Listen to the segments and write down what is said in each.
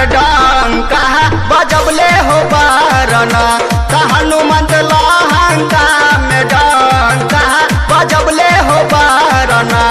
में डंका बजबले हो बारना। त हनुमंत लंका में डंका बजबले हो बारना।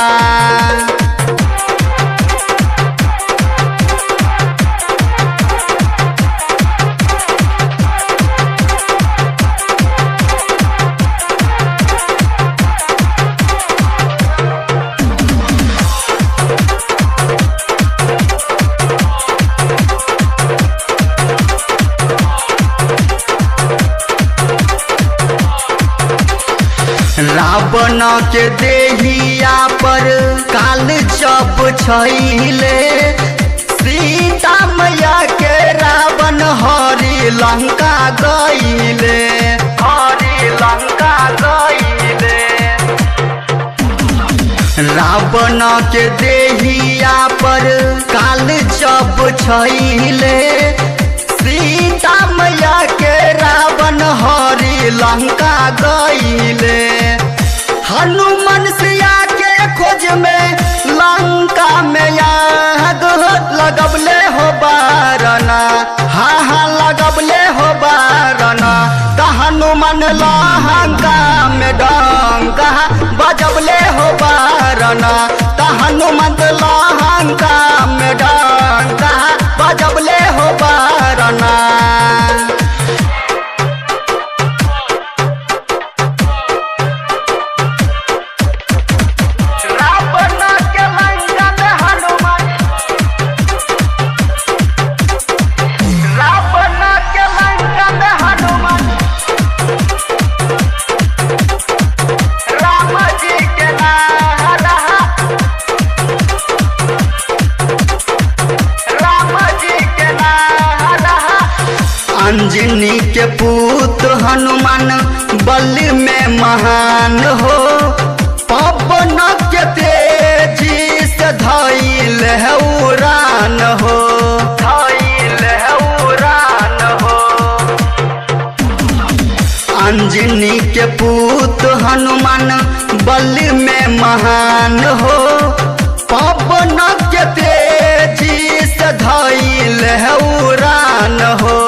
रावण के देहिया पर काल जब छैले, सीता मैया के रावण हरि लंका गईले, हरि लंका गईले। रावण के देहिया पर काल जब छैले, सीता मैया के रावण हरि लंका गईले। हनुमान सिया के खोज में लंका में आग लगबले हो बारना, हाँ हाँ लगबले हो बारना। त हनुमान लंका में डंका बजबले हो बारना। त हनुमान लंका में डंका बजबले हो बारना। रावण के लंका में हनुमान, रावण के लंका में हनुमान, राम जी के नारा, राम जी के नारा। अंजनी के पुत्र हनुमान बल में महान हो, पवन के तेजी से धइल है उड़ान हो, धइल है उड़ान हो। अंजनी के पुत्र हनुमान बल में महान हो, पवन के तेजी से धइल है उड़ान हो।